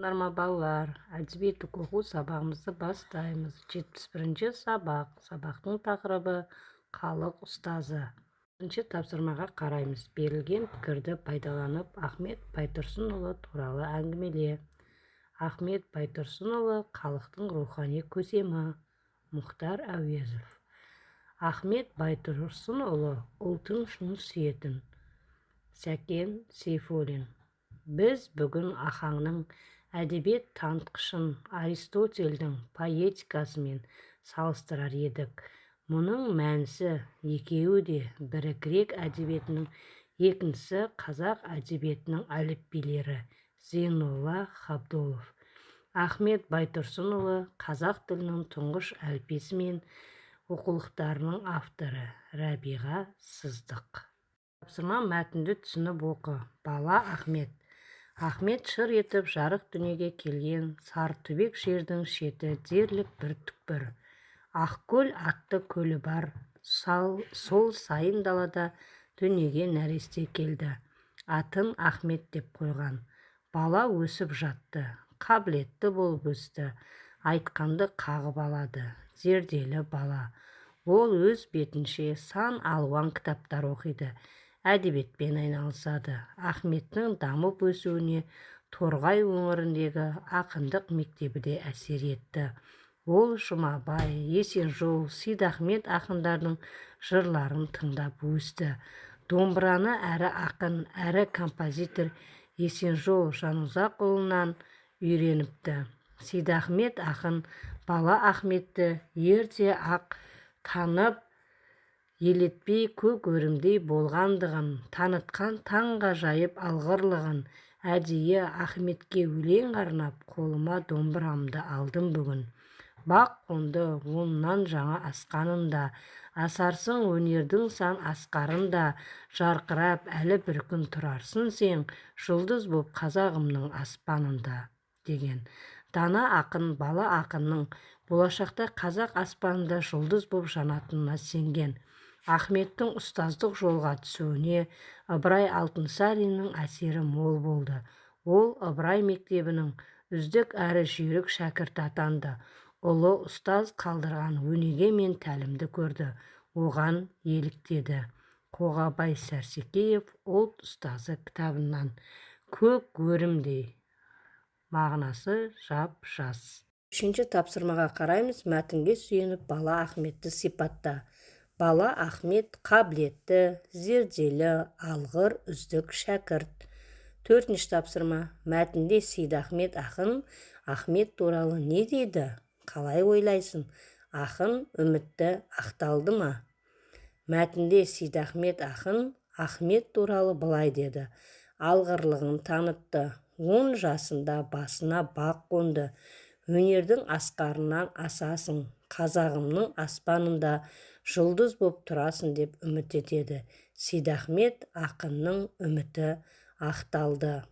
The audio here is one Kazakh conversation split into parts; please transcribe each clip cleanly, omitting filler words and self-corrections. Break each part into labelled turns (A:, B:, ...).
A: Норма, балалар, әдебиеттік оқу сабағымызды бастаймыз. 71-ші сабақ. Сабақтың тақырыбы: «Халық ұстазы». Бірінші тапсырмаға қараймыз. Берілген пікірді пайдаланып, Ахмет Байтұрсынұлы туралы әңгімеле. Ахмет Байтұрсынұлы – халықтың рухани көсемі. Мұхтар Әуезов. Ахмет Байтұрсынұлы ұлтын шын сүйетін. Сәкен Сейфуллин. Біз бүгін Ахаңның әдебиет танытқышын Аристотельдің поэтикасымен салыстырар едік. Мұның мәнісі: екеуі де бірі грек әдебиетінің, екіншісі қазақ әдебиетінің әліпбилері. Зейнолла Қабдолов. Ахмет Байтұрсынұлы – қазақ тілінің тұңғыш әліппесі мен оқулықтарының авторы. Рәбиға Сыздық. Тапсырма: мәтінді түсініп оқы. Бала Ахмет. Ахмет шыр етіп жарық дүниеге келген Сарытүбек жердің шеті дерлік бір түкпір. Ақкөл атты көлі бар сол сайын далада дүниеге нәресте келді. Атын Ахмет деп қойған. Бала өсіп жатты. Қабілетті болып өсті. Айтқанды қағып алады. Зерделі бала. Ол өз бетінше сан алуан кітаптар оқиды, әдебиетпен айналысады. Ахметтің дамып өсуіне Торғай өңіріндегі ақындық мектебі де әсер етті. Ол Жұмабай, Есенжол, Сейдахмет ақындардың жырларын тыңдап өсті. Домбыраны әрі ақын, әрі композитор Есенжол Жанұзақұлынан үйреніпті. Сейдахмет ақын бала Ахметті ерте-ақ танып, елетпей көк өрімдей болғандығын, танытқан таңғажайып алғырлығын әдейі Ахметке өлең арнап: «Қолыма домбырамды алдым бүгін, бақ қонды оннан жаңа асқанында. Асарсың өнердің сан асқарында, жарқырап әлі бір күн тұрарсың сен, жұлдыз боп қазағымның аспанында», – деген. Дана ақын бала ақынның болашақта қазақ аспанында жұлдыз боп жанатынына сенген. Ахметтің ұстаздық жолға түсуіне Ыбырай Алтынсариннің әсері мол болды. Ол Ыбырай мектебінің үздік әрі жүйрік шәкірті атанды. Ұлы ұстаз қалдырған өнеге мен тәлімді көрді, оған еліктеді. Қоғабай Сәрсекеев, «Ұлт ұстазы» кітабынан. Көк өрімдей мағынасы жап-жас. Үшінші тапсырмаға қараймыз. Мәтінге сүйеніп, бала Ахметті сипатта. Бала Ахмет қабілетті, зерделі, алғыр, үздік шәкірт. Төртінші тапсырма: мәтінде Сейдахмет ақын Ахмет туралы не дейді? Қалай ойлайсың, ақын үміті ақталды ма? Мәтінде Сейдахмет ақын Ахмет туралы былай деді: «Алғырлығын танытты. 10 жасында басына бақ қонды. Өнердің асқарынан асасың, қазағымның аспанында жұлдыз боп тұрасың деп үміт етеді». Сейдахмет ақынның үміті ақталды.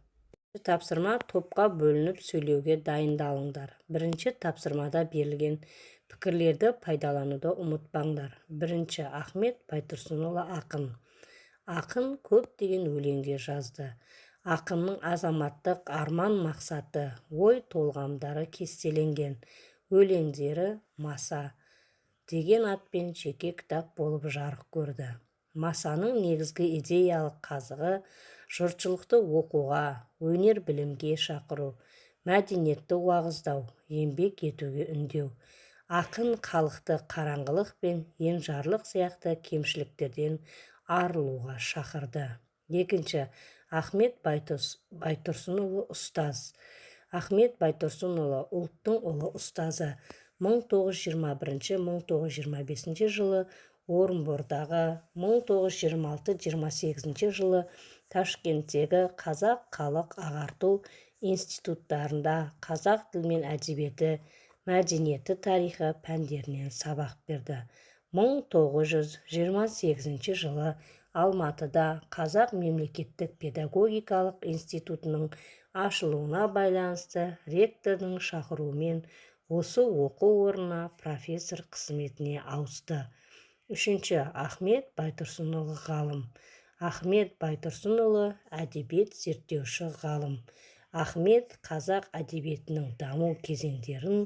A: Тапсырма: топқа бөлініп сөйлеуге дайындалыңдар. Бірінші тапсырмада берілген пікірлерді пайдалануды ұмытпаңдар. Бірінші. Ахмет Байтұрсынұлы – ақын. Ақын көптеген өлеңдер жазды. Ақынның азаматтық арман-мақсаты, ой толғамдары кестеленген өлеңдері «Маса» деген атпен жеке кітап болып жарық көрді. «Масаның» негізгі идеялық қазығы – жұртшылықты оқуға, өнер-білімге шақыру, мәдениетті уағыздау, еңбек етуге үндеу. Ақын халықты қараңғылық пен енжарлық сияқты кемшіліктерден арылуға шақырды. Екінші. Ахмет Байтұрсынұлы – ұстаз. Ахмет Байтұрсынұлы – ұлттың ұлы ұстазы. 1921-1925 жылы Орынбордағы, 1926-28 жылы Ташкенттегі Қазақ халық ағарту институттарында қазақ тілі мен әдебиеті, мәдениеті тарихы пәндерінен сабақ берді. 1928 жылы Алматыда Қазақ мемлекеттік педагогикалық институтының ашылуына байланысты ректордың шақыруымен осы оқу орнына профессор қызметіне ауысты. Үшінші. Ахмет Байтұрсынұлы – ғалым. Ахмет Байтұрсынұлы – әдебиет зерттеуші ғалым. Ахмет қазақ әдебиетінің даму кезеңдерін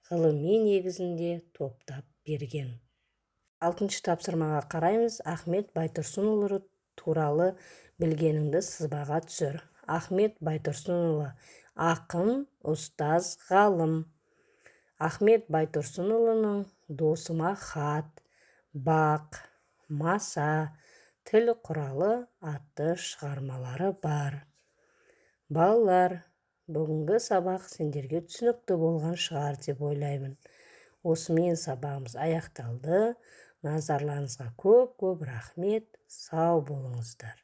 A: ғылыми негізінде топтап берген. Алтыншы тапсырмаға қараймыз. Ахмет Байтұрсынұлы туралы білгеніңді сызбаға түсір. Ахмет Байтұрсынұлы – ақын, ұстаз, ғалым. Ахмет Байтұрсынұлының «Досыма хат», «Бақ», «Маса», «Тіл құралы» атты шығармалары бар. Балалар, бүгінгі сабақ сендерге түсінікті болған шығар деп ойлаймын. Осымен сабағымыз аяқталды. Назарларыңызға көп-көп рахмет. Сау болыңыздар.